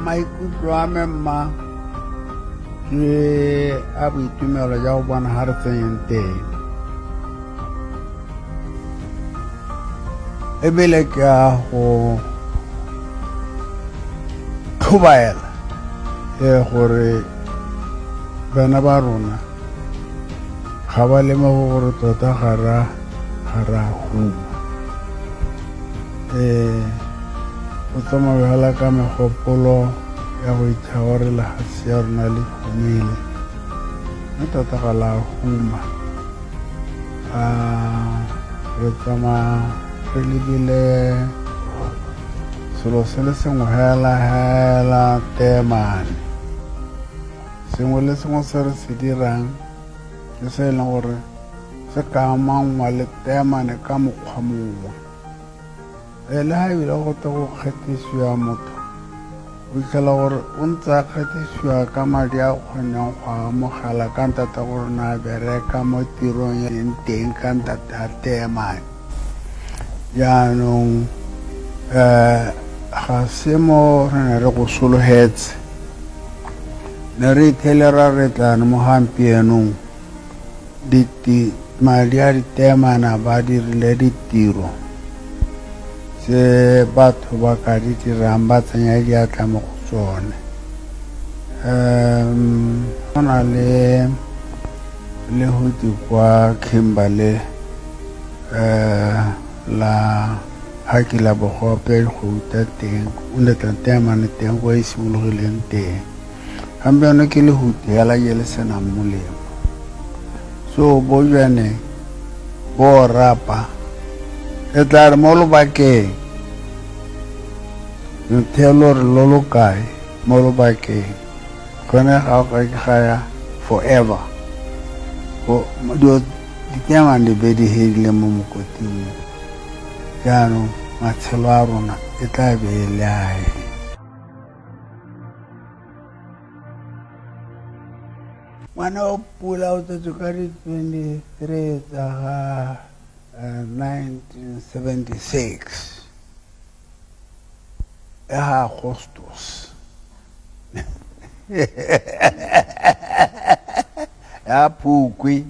Maikutlo a me mma ke a boitumelo ja go bona ga re tsenyeng teng, ebile ke a go tlhobaela e gore bana ba rona ga ba lemoge gore tota ga ra huma. O tsamaya fela ka megopolo ya go itha gore lefatshe ya rona le humile, mme tota ga la huma. Re tsamaya re lebile selo se le sengwe hela hela, teemane. Sengwe le sengwe se re se dirang ke se e leng gore se ka amangwa le teemane ka mokgwa mongwe. Le ga ebile go te go kgethisiwa motho, o fitlhela gore o ntse a kgethisiwa ka madi a kgoneng go amogela ka ntata gore na bereka mo tirong ya teng ka ntata ya teemane. Jaanong ga se mo re ne re go sologetse, ne re ithele ra re tlane mo gampienong madi a diteemana ba dirile ditiro tse batho ba ka di dirang, ba tsenya diatla mo go tsone. Go na le lehuti kwa Kimberley la ga ke la bogope go uta teng, o ne tla teemane teng kwa e simologileng teng. Gampieno ke lehuti hela je le senang molemo. So bo jone bo rapa e tla re mo lobakeng nthelo re lo lo kae mo lobakeng gone ga o ka ke ga ya forever go dilo diteemane di be di hedile mo mokoting mo. Jaanong matshelo a rona e tla be e le ae. Ngwana o Pula o tsetswe ka di 23 tsa ga 1976 ya ga Agostos ya Phukwi.